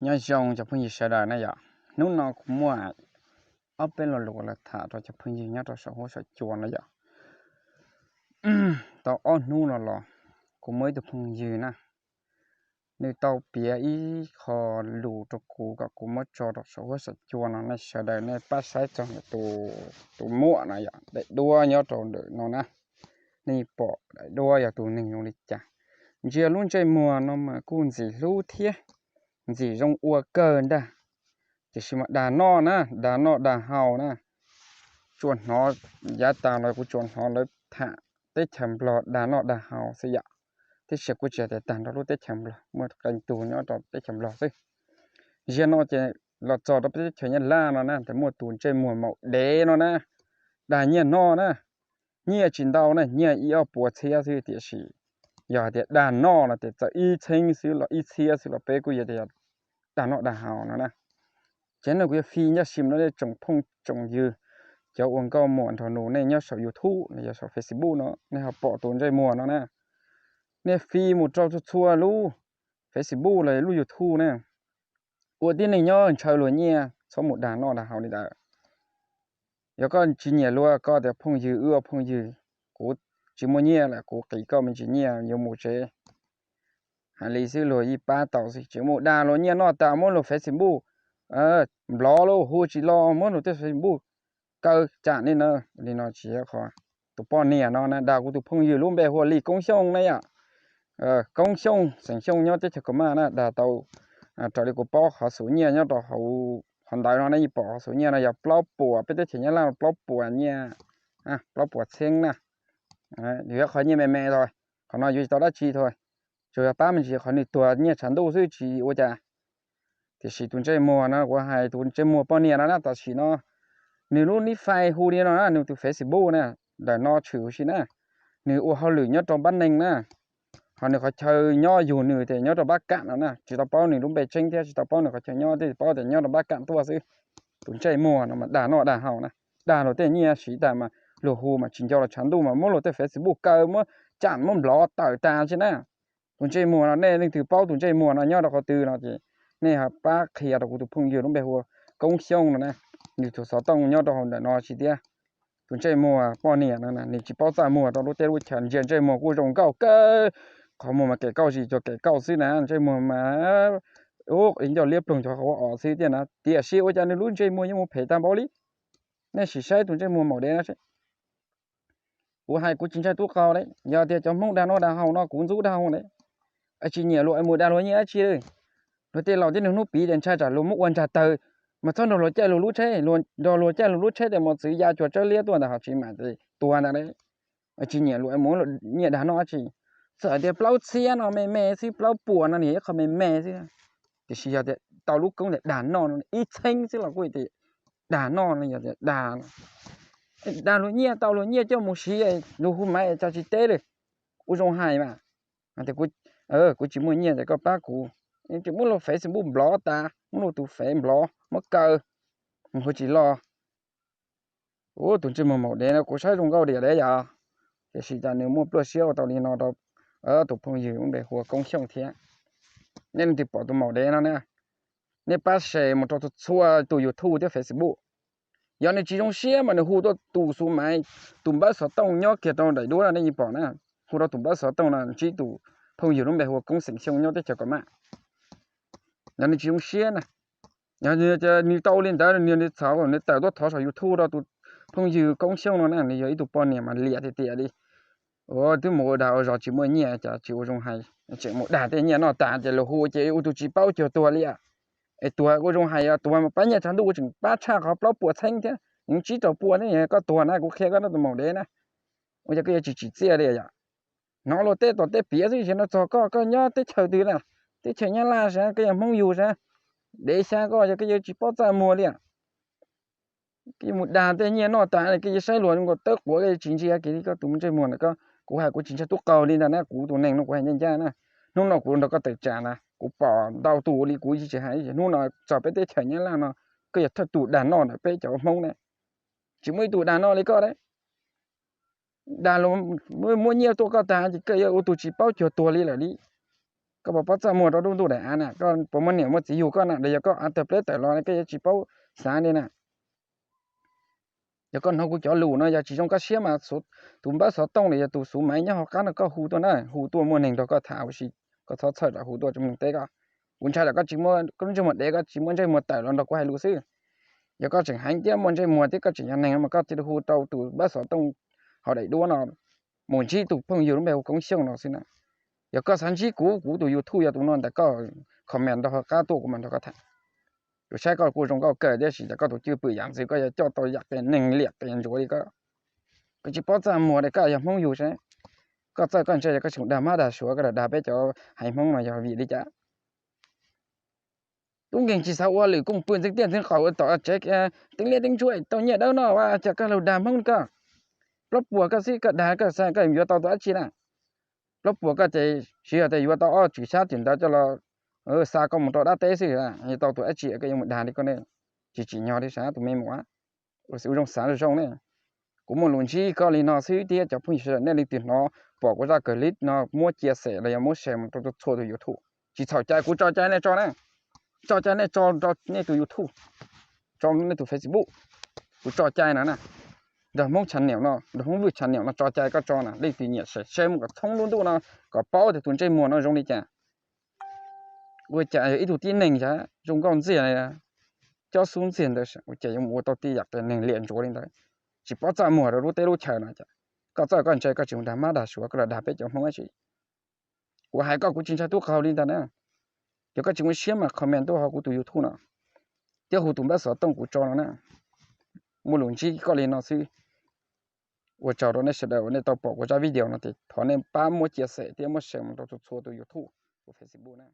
Nyob zoo cov phooj ywg sawv daws na yom. Hnub no kuv muaj ob peb lo lus los tham rau cov phooj ywg nyob rau saum huab saum cua no yom. Tau ob hnub no los kuv muaj ib tug phooj ywg na, nws tau piav ib qho lus rau kuv kom kuv muab tso rau saum huab saum cua no, nej sawv daws nej pab saib txog tus muam no yom, daim duab nyob rau ntawm no na. Nej pom daim duab yog tus neeg zoo li cas. Ntsia lub ntsej muag no mas kuj ntxim hlub thiab ntxim zoo ua kawg ntag, tiam sis mas dag noj na, dag noj dag haus na. Tsuas hnov yav tas los kuv tsuas hnov lawv tham teb chaws Nplog dag noj dag haus xwb yom. Tiam sis kuv tsis hais tias tag nrho lub teb chaws Nplog, muaj qee tus nyob rau teb chaws Nplog xwb. Ziag no ces los txog rau peb teb chaws Nyab Laj no na, ces muaj tus ntsej muag maum dev no na, dag nyiaj noj na. Nyiaj tsis ntau na, nyiaj ib ob puas txhiab xwb, tiam sis yog hais tias dag noj no ces txawm ib txheeb xwb los ib txhiab xwb los peb kuj yuav tias dag noj dag haus no na. Ces no kuv yuav fi ncaj sim no nej tsoom phooj tsoom ywg, cov uas nkauj muam nraug nus nej nyob saum YouTube los yog saum Facebook no, nej ho pom tus ntsej muag no na, nej fi mus rau txhua txhua lub Facebook los lub YouTube na. Ua tib neeg nyob ntshaw luag nyiaj, txhob mus dag noj dag haus li ntawd. Yog koj tsis nyiam luag, koj tias phooj ywg, wb ua phooj ywg, kuv tsis muaj nyiaj lawm, kuv qiv koj me ntsis nyiaj yuav mus tsev. Hais li xwb luag yeej pab tau xwb, tsis mus dag luag nyiaj noj tas muab luag Facebook nplov lauj, hu tsis los, muab luag tej Facebook kaw tsam li na. Li no tsis yog qhov. Tus poj niam no na dag kuv tus phooj ywg lub npe hu ua Lis Koob Xyooj na yom. Koob Xyooj, xeem Xyooj nyob teb chaws Kaus Maj na, dag tau, raws li kuv paub qhov xus nyiaj nyob rau hauv qhov ntawd no nej yeej pom qhov xus nyiaj no yog plaub puas, peb teb chaws Nyab Laj plaub puas nyiaj, plaub puas txheeb na. Yuav qhov nyiaj me me tho, qhov no yuav tsis tau dab tsi tho. Tsuas yog pab me ntsis qhov nws tuag nyiaj tshav ntuj xwb tsis ua cas. Tiam sis tus ntsej muag no kuv hais tus ntsej muag poj niam no na, tam sim no nws lub nib fais hu li no na, nws tus Facebook na, ntawm no tshwm huv si na, nws ua hauj lwm nyob rau Npab Neeg na, ho nws qhov chaw nyob yug nws tias nyob rau Npab Kam no na, tsis tau paub nws lub npe tseeb thiab tsis tau paub nws qhov chaw nyob, twb paub tias nyob rau Npab Kam tuaj xwb. Tus ntsej muag no mas dag noj dag haus na, dag luag tej nyiaj siv tas mas luag hu mas tsis nco los tshav ntuj mas muab luag tej Facebook kaw, muab tsam, muab nplov tawm tas xwb na. Tus ntsej muag no nej leej twg paub tus ntsej muag no nyob rau qhov twg no ces nej ho pab qhia rau kuv tus phooj ywg lub npe hu ua Koob Xyooj no na, nws tus xov tooj nyob rau hauv ntawm no tsis tiag. Tus ntsej muag poj niam no nws tsis paub txaj muag rau lub teb lub chaw, ntsia ntsej muag kuj zoo nkauj kawg, qhov muag mas kem kauj zis cuag kem kauj xwb na, ntsej muag mas ib ncauj liab ploog cov qhov os xwb tiag na, tiam sis ua cas nws lub ntsej muag yeej mus phem tag npaum li. Nej sim saib tus ntsej muag maum dev no seb. Kuv hais kuv tsis ntshai tub qaug li, yog tias cov Hmoob dag noj dag haus no kuv ntxub dag haus li. Tsis nyiam luag es mus dag luag nyiaj dab tsi li. Luag tej laus tib neeg hnub piv tias ntshai tsam luag muab ua ntsag tawg, mas txhob nrog luag caij luag lub tsheb, nrog luag caij luag lub tsheb tias mos txwv ya cuag tsawb liab tuaj ntawd ho tsis mam tuag ntag li. Tsis nyiam luag es mus nyiaj dag noj dab tsi. Txawm hais tias plaub txhiab no me me xwb, plaub puas no nws yog ib qho me me xwb, tiam sis yog tias tau lub koob tias dag noj no ib txheeb xwb los kuj tias dag noj no yog tias dag dag luag nyiaj, tau luag nyiaj coj mus siv, luag hu maiv tso tsis teb li. Ua zoo hais mas, tias kuv tsis muaj nyiaj ces koj pab kuv, tsis muab luag Facebook nplov tas, muab luag tus fev nplov muab kaw, mus hu tsis los. Ua tus ntsej muag maum dev no kuv saib zoo nkauj diam dev yom, tiam sis cas nws muaj pluaj siab ua tau li no rau tus phooj ywg lub npe hu ua Koob Xyooj thiab. Nej leej twg pom tus maum dev no na, nej pab share mus rau txhua tus YouTube thiab Facebook. Yog nws tsis zoo siab mas nws hu rau tus xu maiv, tus npawb xov tooj nyob kiag rau daim duab no nej yeej pom na, hu rau tus npawb xov tooj no ntsib tus phooj ywg lub npe hu ua Koob Xeem Xyooj nyob teb chaws Kaus Maj. Yog nws tsis zoo siab na, yog nws tau li ntawd nws txhom nws tawm tuaj thov saum YouTube rau tus phooj ywg Koob Xyooj no na, nws yog ib tug poj niam mas liam tiag tiag li. Twb mus ua dag ua zog tsis muaj nyiaj cas tsis ua zoo hais, tseem mus dag tej nyiaj noj tas ces luag hu ces ua tus tsis paub cuag tuag li. Es tuag ua zoo hais, tuag mas pab nyiaj tshav ntuj kuv tseem pab tshaj qhov plaub puas txheeb thiab, nws tsib rau puas thiab, koj tuag na kuv qhia koj tus maum dev na. Ua cas koj yuav tsis tsim txiaj li yom? Hnov luag tej tom tej piav xwb, no txog koj, koj nyob teb chaws twg na? Teb chaws Nyab Laj sav, koj yog Hmoob yug sav, dev xyab koj, yog koj yuav tsis paub txaj muag li. Koj yuav mus dag tej nyiaj noj tas koj yuav saib luag nkaus tawb quav, koj yuav tsis ntsia kiag li koj tus ntsej muag na. Kuv hais kuv tsis ntshai tub qaug li ntag na, kuv tus neeg no kuv hais ncaj ncaj na. Hnub no kuv nrog koj tawm tsam na, kuv pom ntau tus li kuv yeej tsis hais, hnub no txog peb teb chaws Nyab Laj no, koj yog thawj tus dag noj ntawm peb cov Hmoob na. Tsis muaj ib tug dag noj li koj na. Dag luag muab nyiaj tuaj koj tag ces koj yuav ua tus tsis paub cuag tuag li lawm li. Koj puas paub txaj muag rau lub ntuj daim av na? Koj puas muaj niam muaj txiv yug koj na? Los yog koj av tawg pleb tawm los koj yuav tsis paub xav li na? Yog koj hnov kuv cov lus no yog tsis zoo koj siab mas tus npawb xov tooj los yog tus xuv maiv nyob hauv qab no koj hu tuaj na, hu tuaj muaj neeg nrog koj tham ua si, koj txhob txhawj ram hu tuaj tso neeg teb koj. Kuv ntshai tsam koj tsis muaj ntsej muag dev, koj tsis muaj ntsej muag tawm los nrog kuv hais lus xwb. Yog koj tseem heev thiab muaj ntsej muag thiab koj tseem yog neeg mas koj cia li hu rau tus npawb xov tooj hauv daim duab no mus ntsib tus phooj ywg lub npe hu Koob Xyooj no xwb na. Yog koj xav ntsib kuv, kuv tus YouTube yog tus no ntawm koj, comment rau hauv qab tuaj kuv mam nrog koj tham. Kuv saib koj kuj zoo nkauj kawg tiam sis yog koj tus cwj pwm yam ntxwv koj yuav coj tau yam qias neeg liam qias ntsuav li koj. Koj tsis paub txaj muag li, koj yog Hmoob yug sav, koj txawj koj ntse yog koj tsis mus dag mab dag suav, koj dag peb cov haiv Hmoob no yog vim li cas? Tub nkeeg tsis xav ua lwm kooj pw ntxeev tiaj ntxeev qaum tom tsev teeb liab teeb ntsuab tau nyiaj dawb no ua cas koj los dag Hmoob koj? Plaub puas koj xwb koj dag koj xav koj yuav tau tus dab tsi na? Plaub puas koj ces siv yog tias yuav tau ob tswm xyab tim ntawd coj los xa koj mus rau dab teb xwb, yuav tau tus dab tsi koj yuav mus dag li koj ne? Tsis tsim nyog li sav tus me muam. Ua zoo xav zoo ne. Kuv muaj lus ntsib koj li no xwb thiab cov phooj ywg sawv daws nej leej twg hnov pom kuv zaj clip no muab cia xem los yog muab share mus rau txhua tus YouTube. Tsis txhaum cai kuv tso cai nej tso na, tso cai nej tso rau nej tus YouTube, tso nej tus Facebook. Kuv tso cai no na, nrog Hmoob channel no, nrog Hmoob Vwj channel no tso cai koj tso na, leej twg nyiam share share mus kom txhoob lub ntuj no kom paub tias tus ntsej muag no zoo li cas. Ua cas yog ib tug tib neeg sav zoo nkauj ntxiag, cob xub ntxiag ntawd ua cas yuav mus ua tau tej yam qias neeg liam ntsuav li ntawd? Tsis paub txaj muag rau lub teb lub chaw no cas? Koj txawj koj ntse koj tsis mus dag mab dag suav, koj los dag peb cov Hmoob dab tsi? Kuv hais koj kuv tsis ntshai tub qau li ntag na. Yog koj tsis muaj siab mas comment tuaj hauv kuv tus YouTube no thiab hu tus npawb xov tooj kuv tso no na. Muaj lus ntsib koj li no xwb. Ua tsaug rau nej sawv daws uas nej tau pom kuv zaj video no ces thov nej pab muab cia xem thiab muab share mus rau txhua tus YouTube, tus Facebook na.